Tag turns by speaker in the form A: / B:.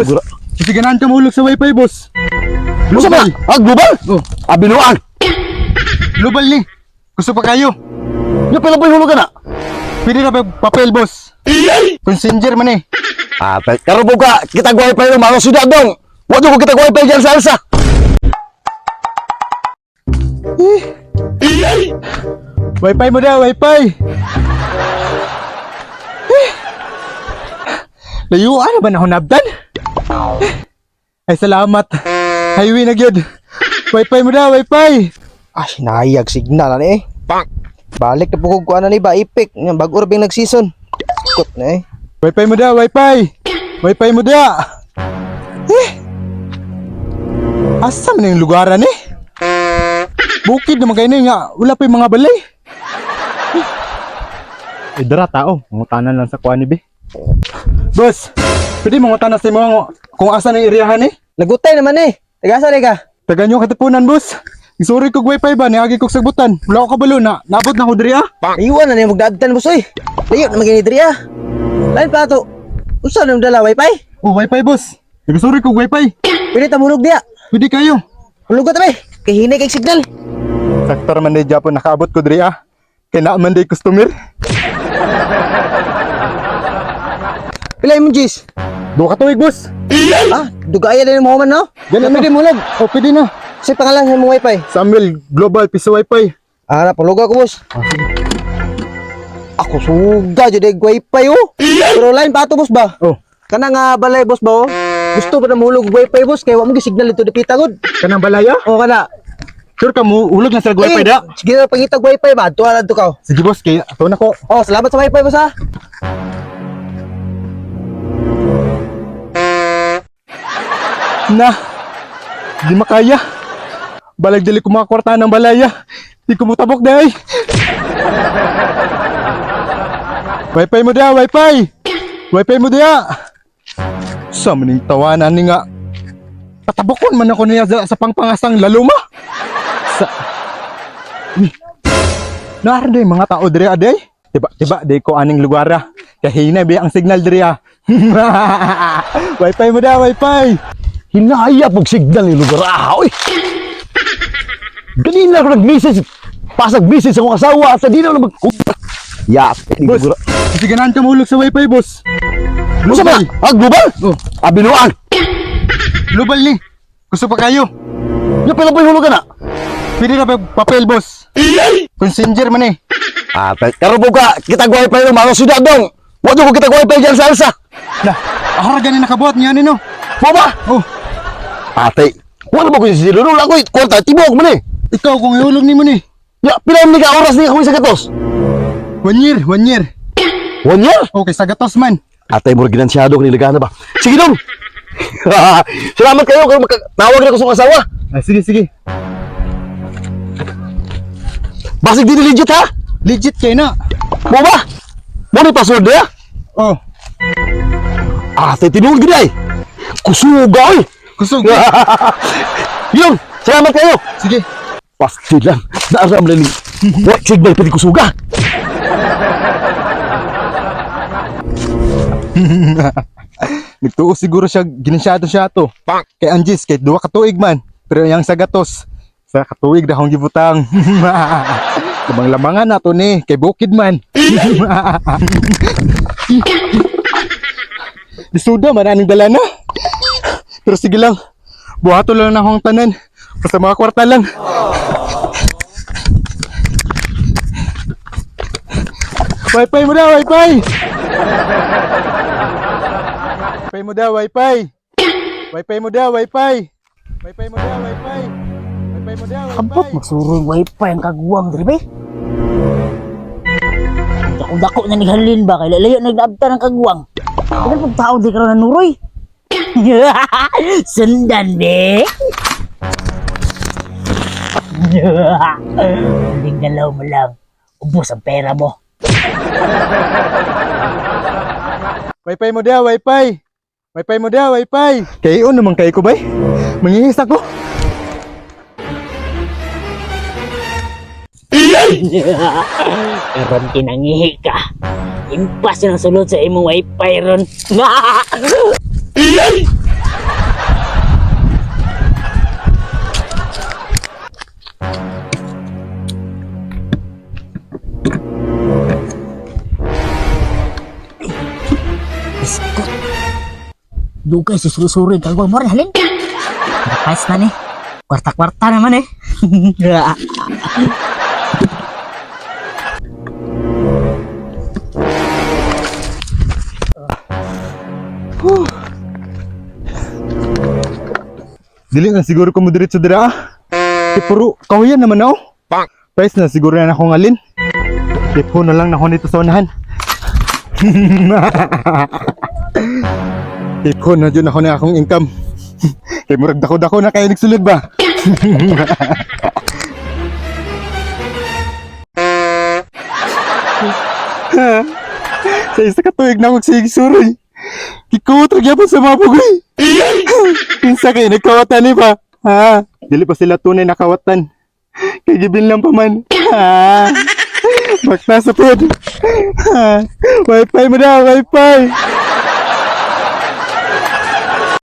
A: Siguro.
B: Kasi ganahan ka mahulog sa wifi, boss.
A: Unsa ba? Ah, global?
B: Oh.
A: Ah, binuang.
B: Global ni. Gusto pa kayo?
A: Nya pila pa hulog na?
B: Pwede na ba papel, boss? Consinger man eh.
A: Ah, karon po ka kita wifi no mga syudad dong. Wa ko kita wifi diyan sa alsa.
B: Wifi mo daw, wifi. Eh. Layuan na ba na hunabdan? Eh. Ay, salamat. Highway na gyud. Wifi mo daw, wifi.
C: Ah, sinayag signal ani eh. Balik na po kog kuan ni ba ipik nga bag-o ra bing nag-season. Kut na eh.
B: Wifi mo daw, wifi. Wifi mo daw. Eh. Asa man yung lugaran eh? Bukid naman kayo na nga, wala pa yung mga balay. Eh. Eh, dara tao, mangutanan lang sa kuan ni be. Boss, pwede mangutanan sa imo kung asa na yung iriyahan eh?
C: Nagutay naman eh. Tagasa ni ka.
B: Taga nyo katipunan, boss. Isuri kog wifi ba, niagi kog sagbutan. Wala ko kabalo na, nabot na ko diri ah.
C: Ayuan na ni magdaadtan boss oy. Layo na magini diri ah. Lain pa ato. Unsa nang dala wifi?
B: Oh, wifi boss. Isuri kog wifi.
C: Pwede ta mulog diya.
B: Pwede kayo.
C: Mulog ta be. Kay hinay kay signal.
B: Sakto man day Japon nakaabot ko diri ah. Kay naa man day customer.
C: Pila imong G's?
B: Duha ka tuig, boss.
C: Ah, dugaya din mo man no.
B: Ganun
C: Pwede
B: na.
C: mulog.
B: Oh, pwede na.
C: Sa pangalan sa imong wifi.
B: Samuel Global Piso Wifi.
C: Ah, na puluga ko boss. Ako suga jud og wifi oh. Pero line pa ato boss ba?
B: Oh,
C: Kana nga balay boss ba oh? Gusto ba na mahulog og wifi boss kay wa mo signal dito dipita gud.
B: kanang balaya?
C: Oh kana.
B: Sure ka mo hulog na sa wifi
C: Eh,
B: da.
C: Sige na pangitag wifi ba? Tuwa na to ka.
B: Sige boss, kay ato na ko.
C: Oh, salamat sa wifi boss ha.
B: Na. Di makaya. Balag dili ko makakwarta ng balaya. Di ko mutabok day. Wifi mo da, wifi. Wifi mo da. Sa maning tawanan ni nga. Patabokon man ako niya sa pangpangasang laluma. Sa Naaran day mga tao diri aday. Diba, diba, di ko aning lugar ah. Kahina ba ang signal diri ah. Wifi mo da, wifi.
A: Hinaya pag signal ni lugar ah, oy. Ganina ko nag-message. Pasag message sa akong asawa at di na mag Ya, ni
B: Boss,
A: lugar.
B: kasi ganahan ka mahulog sa wifi, boss.
A: Unsa ba? Ah, global?
B: Oh.
A: Ah, binuang.
B: Global ni. Gusto pa kayo?
A: Nya pila pa hulog na?
B: Pwede na ba papel, boss? Consinger man eh.
A: Ah, karon po ka kita wifi no mga syudad dong. Wa ko kita wifi diyan sa alsa.
B: Na, ahara gani nakabuhat niya nino.
A: Mo ba?
B: Oh,
A: Ate, wala ba ko si Lolo ako kwarta tibok man eh.
B: ikaw kung ihulog nimo ni.
A: Ya, pila man ni ka oras ni ako sa gatos?
B: One year, one year.
A: One year?
B: Okay, sa gatos man.
A: Atay mo ginansyado ko nilagana ba? Sige dong. Salamat kayo kung tawag na ko sa asawa.
B: Ah, sige, sige.
A: Basig di ni legit ha?
B: Legit kay na.
A: Mo ba? Mo ni password niya?
B: Oh,
A: Ate tinuod gid ay. Kusuga oy.
B: kusog.
A: Yun, salamat kayo.
B: Sige.
A: Pasti lang, naaram lang ni. What signal pati kusuga?
B: Nagtuo siguro siya, ginansyado siya to. Kay Anjis, kay duwa ka tuig man. Pero yang sa gatos, sa katuig na akong gibutang. Lamang-lamangan na to ni, kay bukid man. Lisuda man aning dala na. Pero sige lang, buhato lang na akong tanan. Basta mga kwarta lang. Wifi mo na, wifi! Wifi mo daw, wifi. Wifi mo daw, wifi. Wifi mo daw, wifi. Wifi mo daw, wifi.
D: Abot, magsuroy wifi ang kagwang diri bay. Dako-dako na nighalin ba kay layo nagnaabta ng kagwang. Tagal pag tao di karon nanuroy. Sundan be. Huling galaw mo lang. Ubos ang pera mo.
B: Wifi mo daw, wifi. Wifi mo daw, wifi. Kayo naman kayo ko, bay. Mangihis ako.
D: Ron kinangihi ka. Impas na ang sulod sa imong wifi ron. Dugay si suri-suri kagwang mo rin halin. Nakapais na ni. Kwarta-kwarta naman eh.
B: Dili na siguro ko mo diretso dira ah. Kay puro kahuyan naman ako. Pais na siguro na akong alin. Tipo na lang na ako nito sa unahan. Tipo na dyan ako na akong income. Kay murag dako-dako na kayo nagsulod ba? Sa isa ka tuig na akong sige suroy. Kikuot ra gyapon sa mga pugoy. Kinsa kay nagkawatan ni ba? Ha? Dili pa sila tunay nakawatan. Kay gibil lang pa man. Ha? Bakta sa pod. Ha? Wifi mo daw, wifi.